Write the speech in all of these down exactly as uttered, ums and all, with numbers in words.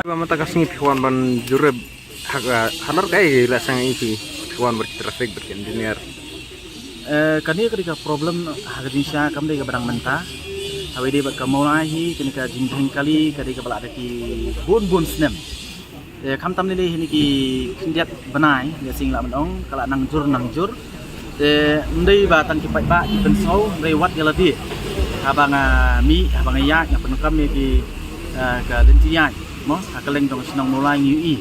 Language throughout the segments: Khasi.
Ba mynta ka sngi phi wan ban jurip ha ka, halor kaei la seng i phi, phi wan bad ki traffic bad ki engineer? Eh, kane ka dei ka problem ha ka jingshisha kam dei kaba dang mynta. Haba ïadei bad ka Mawlai hi, kane ka jingdheng kali ka dei kaba la da ki bun bun snem. Eh, khamtam lei lei hi ne ki khyndiat bnai, ïa sing la man ong ka la nang jur nang jur. Te ym dei ba tang ki paidbah ki pynsngew, ym dei wat ïa lade. Haba nga mih, haba nga ïaid, nga pyndonkam ïa ki, eh, ka lynti ïaid mo, ha kylleng jong ka shnong Mawlai ngi ïohi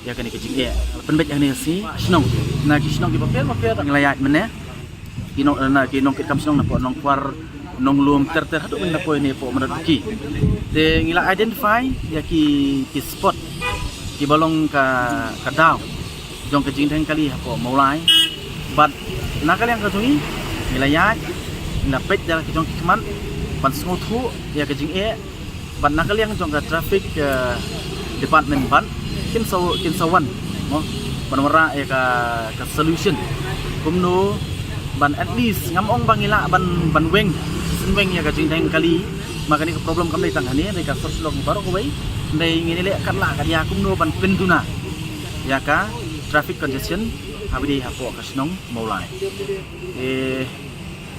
ïa kane ka jingeh. La pynbeit ïa kane ka sngi, shnong, na ki shnong kiba pher bapher ngi la ïaid mynne. Ki nong, na ki nongkitkam shnong napoh Nongkwar, Nonglum, ter ter haduh mynne napoh ine poh Mawlai ki. Te ngi la identify ïa ki, ki spot kiba long ka, ka daw jong ka jingdheng kali hapoh Mawlai. Bad na ka liang ka jong ngi, ngi la ïaid, ngi la peit da la ki jong ki khmat ban sngewthuh ïa ka jingeh. Bad na ka liang jong ka traffic, eh, department bad kin sa, kin sa wan mo, ban wanrah ïa ka, ka solution. Kumno ban at least, ngam ong ba ngi lah ban, ban weng, sngewthuh ïa ka jingdheng kali. Ma kane ka problem kam dei tang hangne, dei ka sor Shillong baroh kawei. Dei ngin leh katba lah katba ïa kumno ban pynduna ïa ka traffic congestion haba ïadei hapoh ka shnong Mawlai. Eh,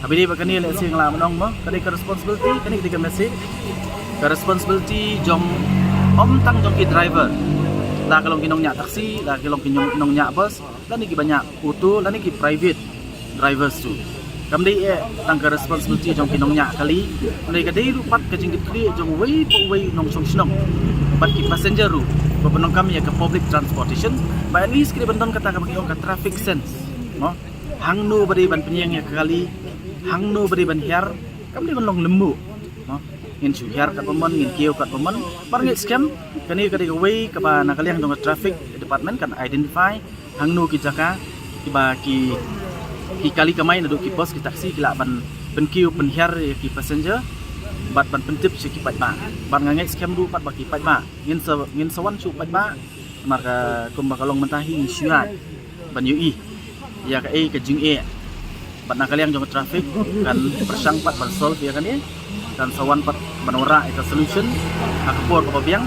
haba ïadei bad kane lehse nga lah ban ong mo, ka dei ka responsibility, kane ka dei ka message. Ka responsibility jong, ym tang jong ki driver. La ka long ki nongñiah taxi, la ka long ki nong, nongñiah bus, lane kiba ñiah auto, lane ki private drivers tu. Kam dei eh tang ka responsibility jong ki nongñiah kali. Hynrei ka dei ruh pat ka jingkitkhlieh jong uwei pa uwei u nongshong shnong bad ki passenger ruh ba pyndonkam ïa ka public transportation. Ba at least ki dei ban don kata kaba ki ong ka traffic sense mo. Hangno ba dei ban pynïeng ïa ka kali, hangno ba dei ban hiar, kam dei ban long lyngngoh mo. Ngin shu hiar katba mon, ngin kiew katba mon. Namar ngeit skhem, kane ka dei kawei kaba na ka liang jong ka traffic department kan identify hangno ki jaka kiba ki, ki kali kamai naduh ki bus, ki taxi ki lah ban pynkiew pynhiar ïa ki passenger bad ban pyntip sha ki paidbah. Bad nga ngeit skhem ruh pat ba ki paidbah ngin sa, ngin sa wan shuh paidbah. Namar ka, kumba ka long mynta hi ngi shu ïaid ban ïohi ïa kaei ka jingeh. Bad na ka liang jong ka traffic kan pyrshang pat ban solve ïa kane, kan sa wan pat ban wanrah ïa ka solution ha ka por kaba biang.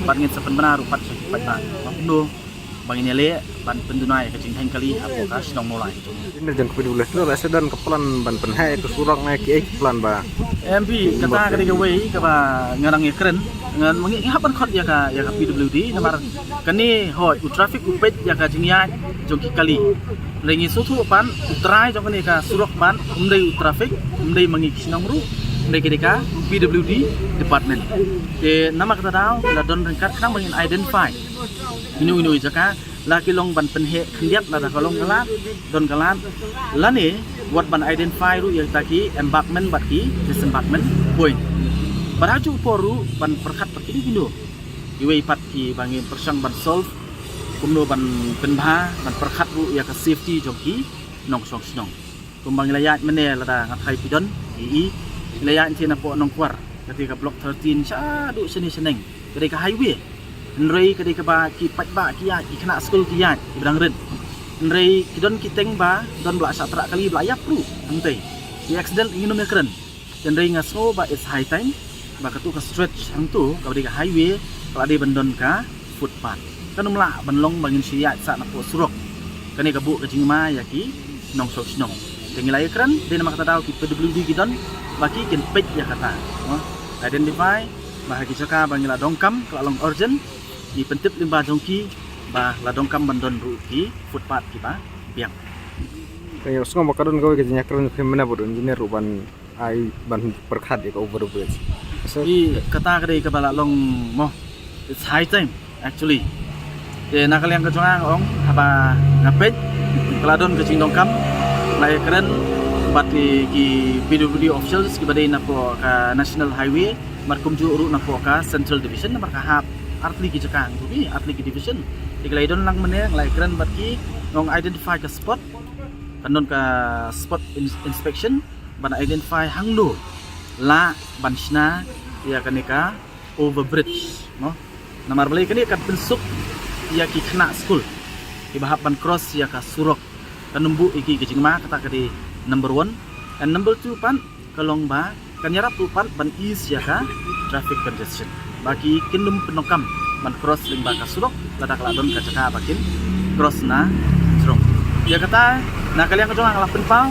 Bad ngin sa pynbna ruh pat sha ki paidbah ba kumno ba ngin ïaleh ban pynduna ïa ka jingdheng kali hapoh ka shnong Mawlai. Ine jong ka P W D, lehse don ka plan ban pynheh ïa ka surok ne kiei ki plan ba? M P, kata ka dei kawei kaba nga dang ïakren, nga, ngi hap ban khot ïa ka, ïa ka P W D, namar kane hooid u traffic u peit ïa ka jingïaid jong ki kali. Hynrei ngi sngewthuh pat u trai jong kane ka surok pat ym dei u traffic, ym dei ma ngi ki shnong ruh, hynrei ka dei ka P W D department. Te namar kata daw la don ryngkat khnang ba ngin identify ino ino i jaka, la ki long ban pynheh khyndiat lada ka long ka lad, don ka lad, lane wat ban identify ruh ïa kita ki embankment bad ki disembankment point. Bad ha juh por ruh ban pyrkhat ba kino kino iwei pat kiba ngin pyrshang ban solve, kumno ban pynbha, ban pyrkhat ruh ïa ka safety jong ki nongshong shnong. Kumba ngi la ïaid mynne, lada nga tharai phi don ïohi, ngi la ïaid te napoh Nongkwar, kata ka block thirteen shaduh shane shaneng, ka dei ka highway. Hynrei ka dei kaba ki paidbah ki ïaid, ki khynnah skul ki ïaid, kiba dang rit. Hynrei ki don ki tieng ba don ba la shah trah kali, ba la ïap ruh hangtei. Ki accident ngin ym ïakren. Hynrei nga sngew ba it's high time ba katu ka stretch hangtu kaba dei ka highway ka la dei ban don ka footpath. Kan ym lah ban long ba ngin shu ïaid sah napoh surok. Kane ka buh ka jingma ïa ki nongshong shnong. Te ngi la ïakren, dei namar kata daw ki P W D ki don ba ki kin peit ïa kata, no? Identify ba ha ki jaka ba ngi la donkam ka la long urgent, ngi pyntip lyngba jong ki ba la donkam ban don ruh ki footpath kiba biang. Te nga sngew ba ka don kawei ka jingïakren phi mynne bad u engineer ruh ban ai ban pyrkhat ïa ka overbridge. So, i kata ka dei kaba la long mo. It's high time actually. Te na ka liang ka jong nga ong haba nga peit ka la don ka jingdonkam, la ïakren bad ki, ki P W D officials kiba dei napoh ka National Highway, bad kumjuh ruh napoh ka Central Division, namar ka hap artylli ki jaka hangtu, artylli ki division. Te ka la ïadon lang mynne, la ïakren bad ki, ngong identify ka spot, kan don ka spot ins-, inspection, ban identify hangno lah ban shna ïa kane ka overbridge, no? Namar balei kane kan pynsuk ïa ki khynnah skul kiba hap ban cross ïa ka surok. Kan ym buh ïa ki ka jingma, kata ka dei number one. And number two pat ka long ba kan ïarap ruh pat ban ease ïa ka traffic congestion. Ba ki kin ym pyndonkam ban cross lyngba ka surok, lada ka la don ka jaka ba kin cross na jrong. Ïa kata, na ka liang ka jong nga la pynpaw,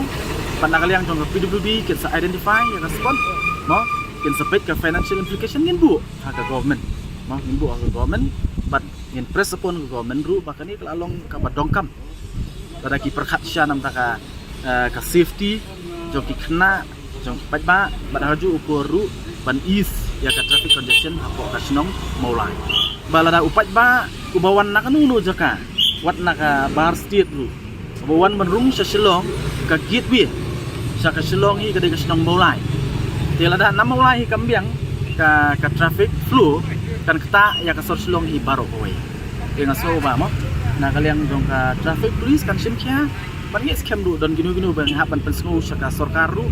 bad na ka liang jong ka P W D kin sa identify ïa ka spot, mo, kin sa peit ka financial implication, ngin buh ha ka government, mo, ngin buh ha ka government, bad ngin press upon ka government ruh ba kane ka la long kaba donkam. Lada ki pyrkhat sha namar ka, eh, ka safety jong ki khynnah, jong ki paidbah, bad ha ju u por ruh ban ease ïa ka traffic congestion hapoh ka shnong Mawlai. Ba lada u paidbah uba wan na kano kano jaka, wat na ka bar state ruh, uba wan ban rung sha Shillong, ka gateway sha ka Shillong hi ka dei ka shnong Mawlai. Te lada na Mawlai hi kam biang ka, ka traffic flow, kan ktah ïa ka sor Shillong hi baroh kawei. Te nga sngew ba, mo, na ka liang jong ka traffic police kan shim khia, ban ngeit skhem ruh don kino kino ba ngin hap ban pynsngew sha ka sorkar ruh.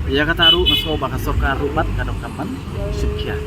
Ïa kata ruh nga sngew ba ka sorkar ruh pat ka donkam ban shim khia.